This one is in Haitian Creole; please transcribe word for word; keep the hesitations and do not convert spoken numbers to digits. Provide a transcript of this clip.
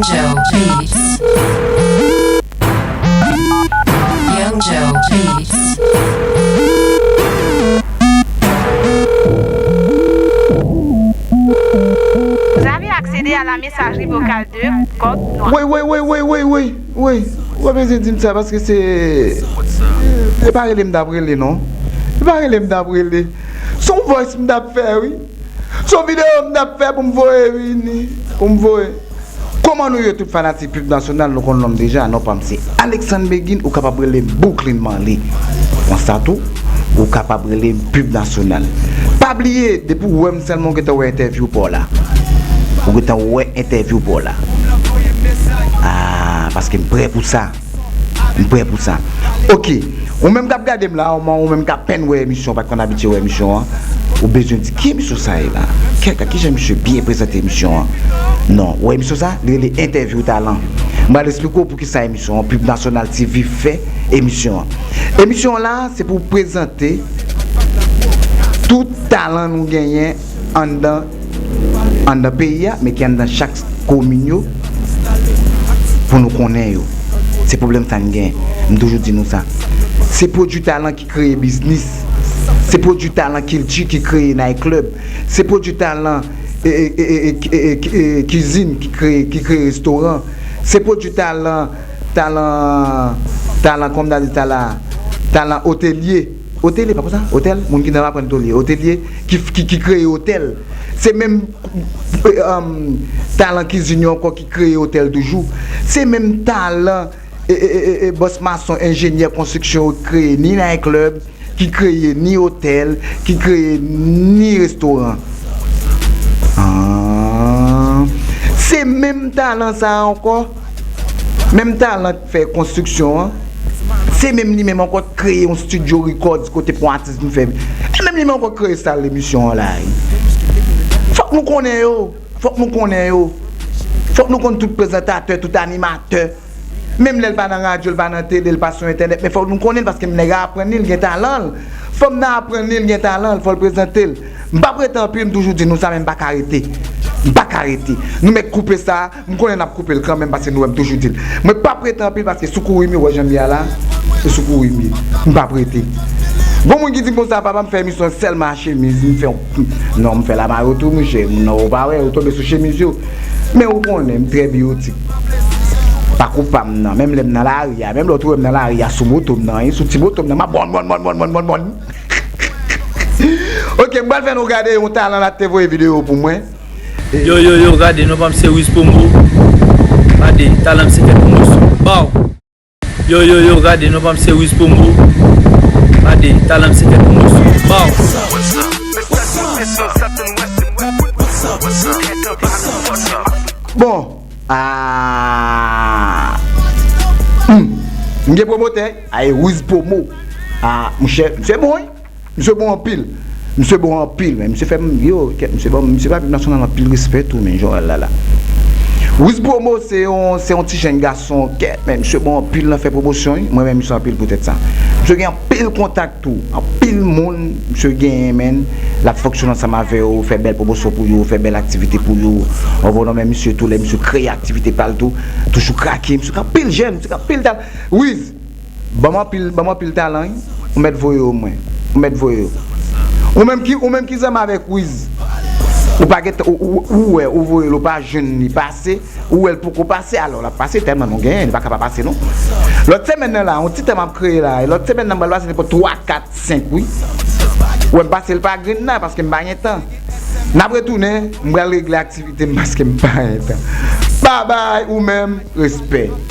Joe Beats. Young Joe Beats. Vous avez accédé à la messagerie vocale de Code Noir. Woy, woy, woy, woy, woy, woy, woy. Ou pa bezwen di m sa paske se. E pa rele m t ap rele, non. E pa rele m t ap rele. Se yon voice m t ap fè, wi. Se yon videyo m t ap fè pou m voye vini. Pou m voye. Kòman nou ye tout fanatik Pub Nasyonal, nou konn non m deja, non pa m se Alexandre Begin, ou kapab rele m Brooklyn Marley. Konsa tou, ou kapab rele m Pub Nasyonal. Pa bliye, depi w wè m sèlman ou gentan wè entèvyou pa w la. Ou gentan wè entèvyou pa w la. Ah, paske m prè pou sa. M prè pou sa. Ok. Ou menm k ap gade m la, ou menm k ap pèn wè emisyon, pa t konn abitye wè emisyon an, ou bezwen di, "Ki emisyon sa ye la? Kèt, kijan misye byen prezante emisyon an?" Non, ou wè emisyon sa? Li rele Entèvyou Talan. M pral esplike w poukisa emisyon an, Pub Nasyonal T V fè emisyon an. Emisyon an la, se pou prezante tout talan nou genyen anndan, anndan peyi a, men ki anndan chak komin yo, pou nou konnen yo. Se pwoblèm sa n gen. M toujou di nou sa. Se pwodui talan ki kreye biznis. Se pwodui talan kilti ki kreye night club. Se pwodui talan, e, e, kizin ki kreye, ki kreye restoran. Se pwodui talan, talan, talan, kòm n ta di talan, talan otelye. Otelye, pa konsa? Otèl? Moun ki nan aprann tolye. Otelye ki, ki, ki kreye otèl. Se menm, e, um, talan kizin yo ankò ki kreye otèl toujou. Se menm talan, e, e, e, e, e, bòs mason, enjenyè konstriksyon yo kreye ni night club, ki kreye ni otèl, ki kreye ni restoran. Ah. Se menm talan sa a ankò. Menm talan k fè konstriksyon an, se menm li menm ankò k kreye yon studio records kote pou atis vin fè. E menm li menm ankò k kreye sal emisyon an la. Fòk nou konnen yo. Fòk nou konnen yo. Fòk nou konn tout prezantatè, tout animatè. Menm lè l pa nan radyo, l pa nan tele, l pa sou entènèt, men fòk nou konnen l paske nèg la aprann li, l gen talan l. Fanm nan aprann li, l gen talan l, fò l prezante l. M p ap rete anpil, m toujou di nou sa, men m pa ka rete. M pa ka rete. Nou mèt koupe sa, m konnen n ap koupe l kanmenm paske nou wè m toujou di l. Mwen p ap rete anpil paske sou kouri m ye, w wè jan m ye a la, se sou kouri m ye. M p ap rete. Gon moun ki di m konsa, papa, m fè emisyon sèlman a chemiz, m fè yon, non, m fè lamayo tou, monchè, moun nan ou pa wè, ou tonbe sou chemiz yo. Men ou konnen, m trè biyotik. Pa kou pa m nan, menm lè m nan lari a, menm lè w tou wè m nan lari a, sou moto m nan, wi, sou ti moto m nan, m ap bòn, bòn, bòn. Ok, m pral fè nou gade yon talan la te voye videyo pou mwen. Yo, yo, yo, gade, non pa m se Wiz Promo. Gade, talan m se fè pwomosyon. Baw. Yo, yo, yo, gade, non pa m se Wiz Promo. Gade, talan m se fè pwomosyon. Baw. Bon, ah, hmm, m gen pwomotè, ay, Wiz Promo. Ah, monchè, se bon, wi. Misye bon anpil. Misye bon anpil, men misye fè m, yo, kèt, misye bon, misye ba Pib Nasyonal anpil respè tou, men, Joel la la. Wiz Promo se yon, se yon ti jèn gason, kèt, men misye bon anpil nan fè pwomosyon, wi. Mwen renmen misye anpil poutèt sa. Misye gen anpil kontak tou, anpil moun misye genyen, men, l ap fonksyone ansanm avè yo, fè bèl pwomosyon pou yo, fè bèl aktivite pou yo. Ou konprann, men misye tou, lè misye kreye aktivite pa l tou, toujou krake, misye gen anpil jèn, misye gen anpil talan. Wiz, Ban m anpil, ban m anpil talan, wi. Ou mèt voye yo mwen. Ou mèt voye yo. Ou menm ki, ou menm ki zanmi avèk Wiz. Ou pa gen, ou, ou, ou wè, ou voye l, ou pa jwenn li pase, ou wè l poko pase, alò l ap pase, tèlman nou genyen, li pa ka pa pase, non. Lòt semèn nan la, yon ti tan m ap kreye la, e lòt semèn nan m pral pase nenpòt twa, kat, senk, wi. Ou wè m pase l pa grenn la, paske m pa gen tan. N ap retounen, m pral regle aktivite m, paske m pa gen tan. Babay, ou menm, respè.